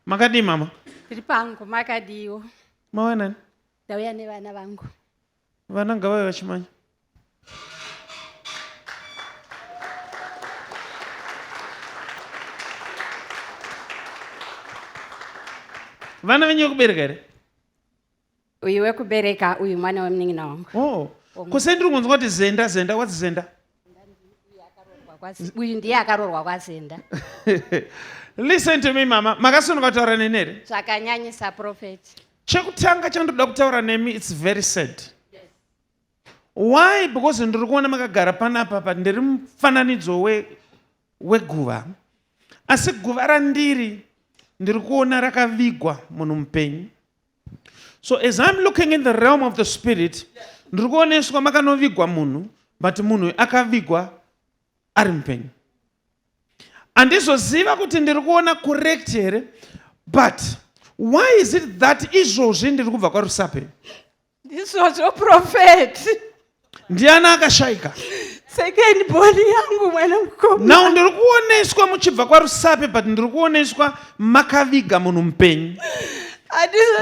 Makadii mama? Tiri pangu, makadiwo. Mauya nani? Ndauya nevana vangu. Vana ngavauye vachimanya. Vana venyu vekubereka here? Uyu wekubereka, uyu mwana wemunin'ina wangu. Oh. Ko sei ndiri kunzwa kuti Zenda Zenda what's Zenda? Uyu ndiye akaroorwa kwaZenda. Listen to me mama, makasununguka kutaura neni here? Zvakanyanyisa prophet. Chekutanga chandoda kutaura nemi it's very sad. Yes. Why? Because ndiri kuona makagara panapa pa ndiri mufananidzo we weguva. Asi guva randiri ndiri kuona rakavigwa munhu mupenyu. So as I'm looking in the realm of the spirit, ndiri kuoneswa makanovigwa munhu but munhu akavigwa ari mupenyu. Handizoziva kuti ndiri kuona correct here but why is it that izvozvi ndiri kubva kwaRusape? Ndizvozvo prophet. Ndiani akashaika? Second born yangu mwana mukoma. Now ndiri kuoneswa muchibva kwaRusape but ndiri kuoneswa makaviga munhu mupenyu.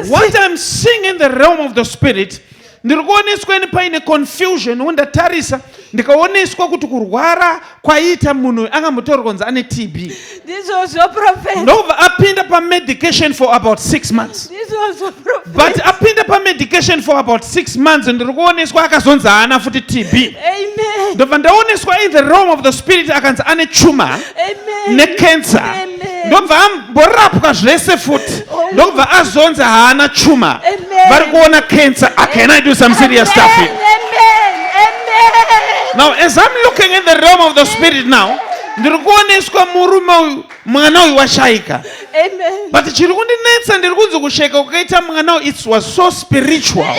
What I'm seeing in the realm of the spirit ndiri kuoneswa ini paine confusion undatarisa ndikaoneswa kuti kurwara kwaiita munhu akambotaurwa kunzi ane tb ndizvozvo prophet ndobva apinda pamedication for about six months ndizvozvo prophet but apinda pamedication for about six months ndiri kuoneswa akazonzi haana futi tb amen ndobva ndaoneswa in the realm of the spirit akanzi ane chuma amen necancer Amen. ndobva amborapwa zvese futi Oh. ndobva azonzi haana chuma Amen. vari kuona cancer ah, can i do some serious stuff here Amen. Amen. Now, as I'm looking in the realm of the spirit now, ndiri kuoneswa murume uyu mwana uyu washaika Amen. but chiri kundinetsa ndiri kunzi kushaika kwakaita mwana uyu it was so spiritual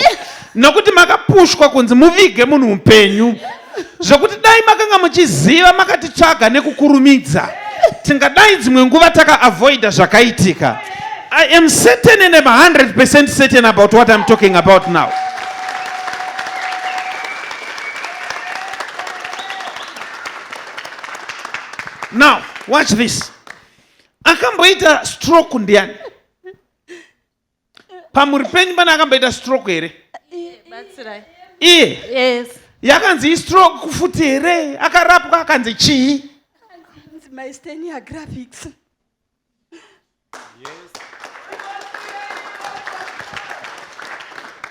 nokuti makapushwa kunzi muvige munhu mupenyu zvekuti dai makanga muchiziva makatitsvaga nekukurumidza tingadai dzimwe nguva takaavoida zvakaitika i am certain and am 100 percent certain about what i'm talking about now now watch this akamboita stroke ndiani pamuri penyu pane akamboita stroke here Batsirai. iye Yes. yakanzi istroke futi here akarapwa akanzi chii Myasthenia graphics.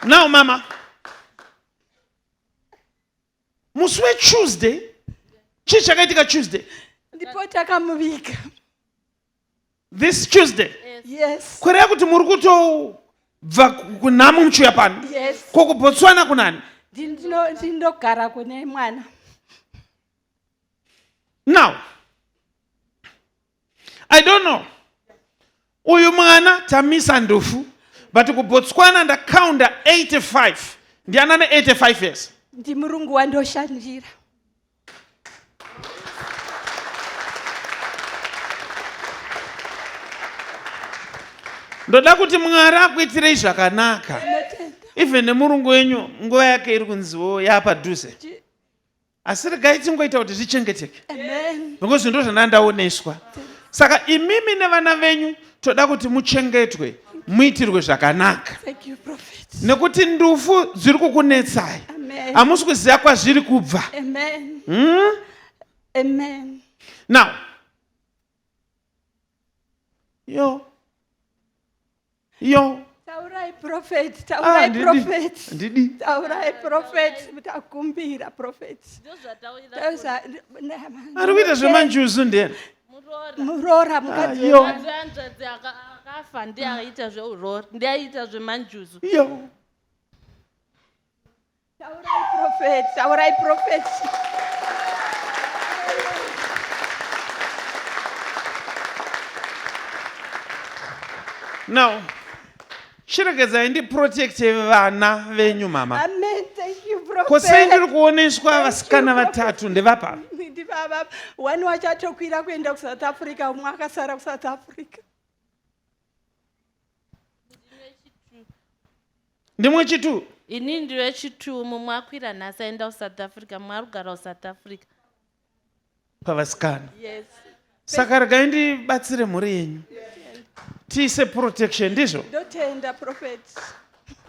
Now mama, musi wetuesday chii chakaitika tuesday? Ndipo takamuviga. This Tuesday? Yes. Kureva kuti muri kutobva kunhamo muchiuya pano? Yes. Ko kuBotswana kunani? Ndinogara kune mwana. Now, I don't know. Uyu mwana tamisa ndufu but kuBotswana ndakaunda 85. Ndiana ne 85 years. Ndimurungu wandoshandira. Ndoda kuti Mwari akuitirei zvakanaka. Even nemurungu wenyu nguva yake iri kunziwo yapadhuze. Asi regai tingoita kuti zvichengeteke. Amen. Because ndo zvandandaoneswa. Saka imimi nevana venyu toda kuti muchengetwe muitirwe zvakanaka. Thank you, Prophet. Nekuti ndufu dziri kukunetsai. Amen. Hamusi kuziva kwazviri kubva. Amen. Hmm? Amen. Now. Yo. Yo. Taurai prophet, taurai Ah, ndidi. prophet. Ndidi. Taurai prophet, takumbira prophet. Ari kuita zvemanjuzu ndiye. Muroora mukadzi. Ah, yo. Hanzvadzi akafa ndiye aiita zveurora, ndiye aiita zvemanjuzu. Yo. Taurai prophet, taurai prophet. Now, chiregedzai ndiprotecte vana venyu mama. Amen. Thank you prophet. Ko sei ndiri kuoneswa vasikana vatatu ndevapa? Ndivava. One wachatokwira kuenda kuSouth Africa, umwe akasara kuSouth Africa. Ndimwe chitu. Ini ndiwe chitu mumwe akwira nhasi aenda kuSouth Africa, mumwe ari kugara kuSouth Africa. Pavasikana. Yes. Saka regai ndibatsire mhuri yenyu. Tiise protection, ndizvo? Ndotenda, prophet,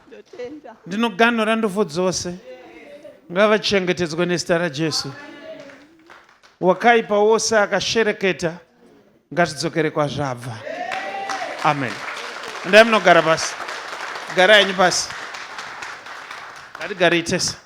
ndotenda. Ndinoganhura ndufu dzose, ngavachengetedzwe nezita raJesu. Wakaipa wose akashereketa ngatidzokere kwazvabva. Amen. Ndai munogara pasi, garai henyu pasi, ngatigarei tese.